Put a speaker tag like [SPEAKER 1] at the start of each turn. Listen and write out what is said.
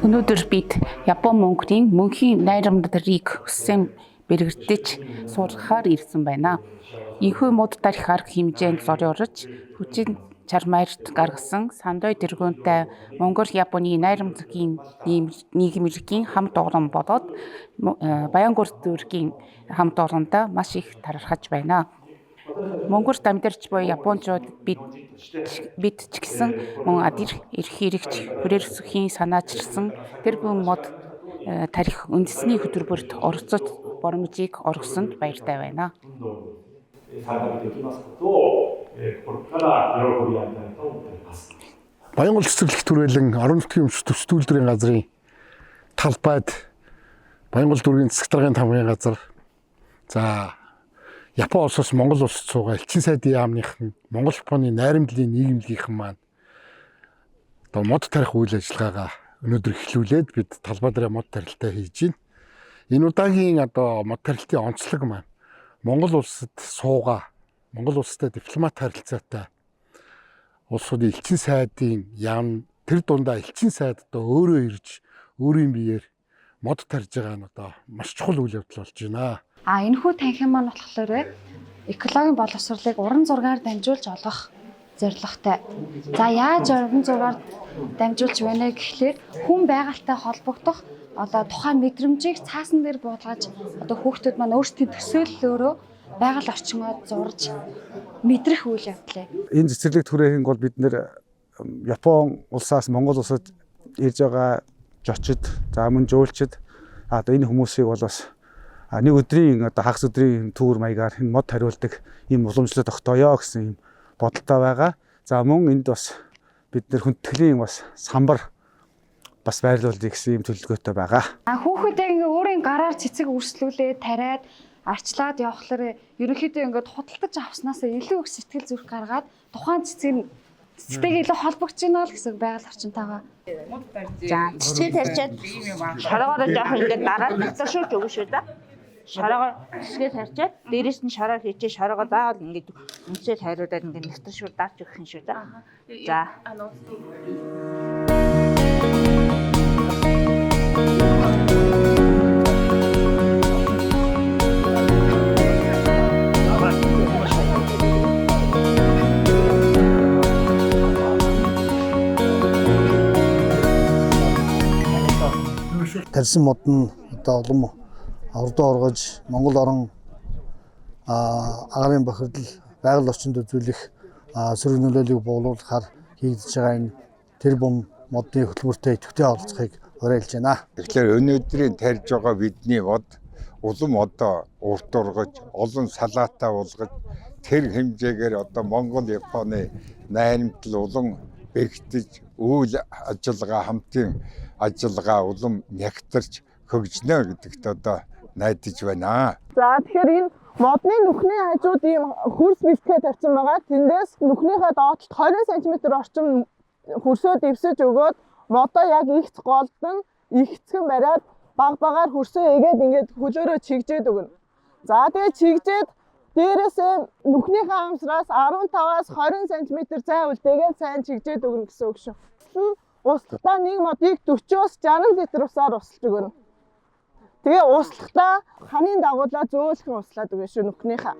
[SPEAKER 1] Өнөөдөр бид Япон мөнгөний мөнхийн найрамдрыг өссөн бэрэгдэж сургахаар ирсэн байна. Энэхүү мод тарих арга хэмжээнд зориулж хүчин чармайлт гаргасан Сандой тэргүүнтэй Монгол Японы найрамдрын нийгэмлэгийн хамт олон болоод Баянгур дүүргийн хамт олондоо маш их талархаж байна. Монголд амьдарч буй японочууд бид ч гэсэн мөн адил эрх хэрэгч хүрээлсхийн санаачилсан тэрбум мод тарих үндэсний хөтөлбөрт оролцож боломжийг олгосонд баяртай байна.
[SPEAKER 2] Баянгол цэцэрлэг түрээлэн орон нутгийн өмч төс үйлдвэрийн газрын талбайд Баянгол дүүргийн засаг даргын тамгын газар за Япон улсаас Монгол улсад суугаа элчин сайдын яамныхан Монгол Японы найрамдлын нийгэмлэгийнхэн маань одоо мод тарих үйл ажиллагаагаа өнөөдөр эхлүүлээд бид талбай дээр мод тарилтаа хийж байна. Энэ удаагийн одоо мод тарилтын онцлог маань Монгол улсад суугаа Монгол улстай дипломат харилцаатай улсуудын элчин сайдын яам тэр дундаа элчин сайд одоо өөрөө ирж өөрийн биеэр мод тарж байгаа нь одоо маш чухал үйл явдал болж байна.
[SPEAKER 3] А энэхүү танхим маань болохоор экологийн боловсролыг уран зургаар дамжуулж олгох зорилготой. За яаж уран зургаар дамжуулж байна гэхлээр хүн байгальтай холбогдох одоо тухайн мэдрэмжийг цаасан дээр буулгаж одоо хүүхдүүд маань өөрсдийн төсөөллөөрөө байгаль орчингоо зурж мэдрэх үйл явдлаа.
[SPEAKER 4] Энэ цэцэрлэг түрээхэн бол бид нэр Япон улсаас Монгол улсад ирж байгаа жочид, за мөн жуулчид одоо энэ хүмүүсийг бол бас нэг өдрийн одоо хагас өдрийн түүр маягаар энэ мод тариулдаг ийм уламжлал тогтооё гэсэн ийм бодолтой байгаа. За мөн энд бас бид нэр хүндэтгэлийн бас самбар бас байрлуулъя гэсэн ийм төлөвлөгөөтэй байгаа.
[SPEAKER 3] А хүүхдүүдээ ингээ өөрийн гараар цэцэг үрслүүлээ тариад арчлаад явхлаар ерөнхийдөө ингээд худалдаж авснаасаа илүү их сэтгэл зүрх гаргаад тухайн цэцэг нь цэцэгтэйгээ илүү холбогдож байна л гэсэн байгаль орчинтойгоо.
[SPEAKER 5] За цэцгээ тарьчаад шороогоороо жоохон ингээд дараад татсан шүүж өгнө шүү дээ. Шороогоор цэцгээ тарьчаад дээрээс нь шороо хийчээ шороогоо заавал ингээд үнсээ тайруулаад ингээд нэгтэр шүүр дарж өгөх юм шүү дээ. За.
[SPEAKER 6] Тарьсан мод нь одоо улам ордоо оргож Монгол орон агарын бохирдол байгаль орчинд үзүүлэх сөрөг нөлөөллийг буулгахаар хийгдэж байгаа энэ тэрбум модны хөтөлбөртөө идэвхтэй оролцохыг уриалж байна.
[SPEAKER 7] Тэгэхээр өнөөдрийн тарьж байгаа бидний мод улам одоо урт ургаж, олон салаатаа болгож тэр хэмжээгээр одоо Монгол Японы найрамдал улам бэгдэж үйл ажиллагаа хамтын ажиллагаа улам нягтарч хөгжнө гэдэгт одоо найдаж байна.
[SPEAKER 8] За тэгэхээр энэ модны нүхний хажууд ийм хөрс бэлтгээ тавьсан байгаа. Тэндээс нүхнийхээ доотлолт 20 см орчим хөрсөө дэвсэж өгөөд модоо яг ихц голд нь ихцхэн бариад баг багаар хөрсөө эгээд ингээд хөлөөрөө чигжээд өгнө. За тэгээ чигжээд дээрээсээ нүхнийхээ амсраас 15-аас 20 см зай үлдээгээд сайн чигжээд өгнө гэсэн үг шүү. Услахдаа нэг модыг 40-оос 60 литр усаар услаж өгнө. Тэгээ услахдаа ханын дагуулаа зөөлхөн услаад өгнө шүү нүхнийхээ.